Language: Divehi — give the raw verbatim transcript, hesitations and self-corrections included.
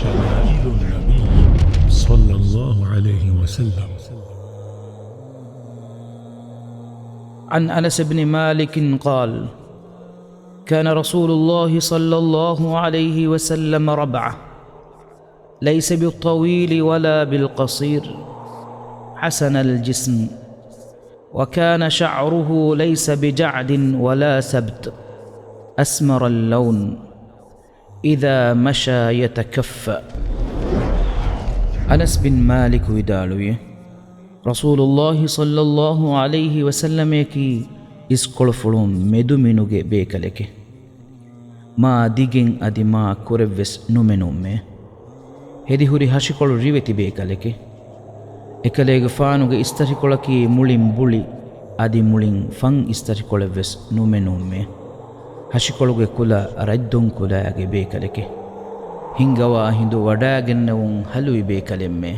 شمائل النبي صلى الله عليه وسلم. عن أنس بن مالك قال: كان رسول الله صلى الله عليه وسلم ربعة، ليس بالطويل ولا بالقصير، حسن الجسم، وكان شعره ليس بجعد ولا سبط، أسمر اللون، إذا مشى يتكفأ. އަނަސް ބިން މާލިކު ވިދާޅުވި، ރަސޫލުﷲ ޞައްލަﷲ ޢަލައިހި ވަސައްލަމައަކީ އިސްކޮޅުފުޅުން މެދުމިނުގެ ބޭކަލެކެ. މާ ދިގެން އަދި މާ ކުރެއްވެސް ނުމެނުމޭ. ހެދިހުރި ހަށިކޮޅު ރިވެތި ބޭކަލެކެ. އެކަލޭގެފާނުގެ އިސްތަށިކޮޅަކީ މުޅިން ބުޅި، އަދި މުޅިން ފަން އިސްތަށިކޮޅެއްވެސް ނުމެނުމޭ. ހަށިކޮޅުގެ ކުލަ ރަތްދުން ކުލައިގެ ބޭކަލެކެ. ހިނގަވާ ހިނދު ވަޑާގެންނެވުން ހަލުވި ބޭކަލެއްމޭ.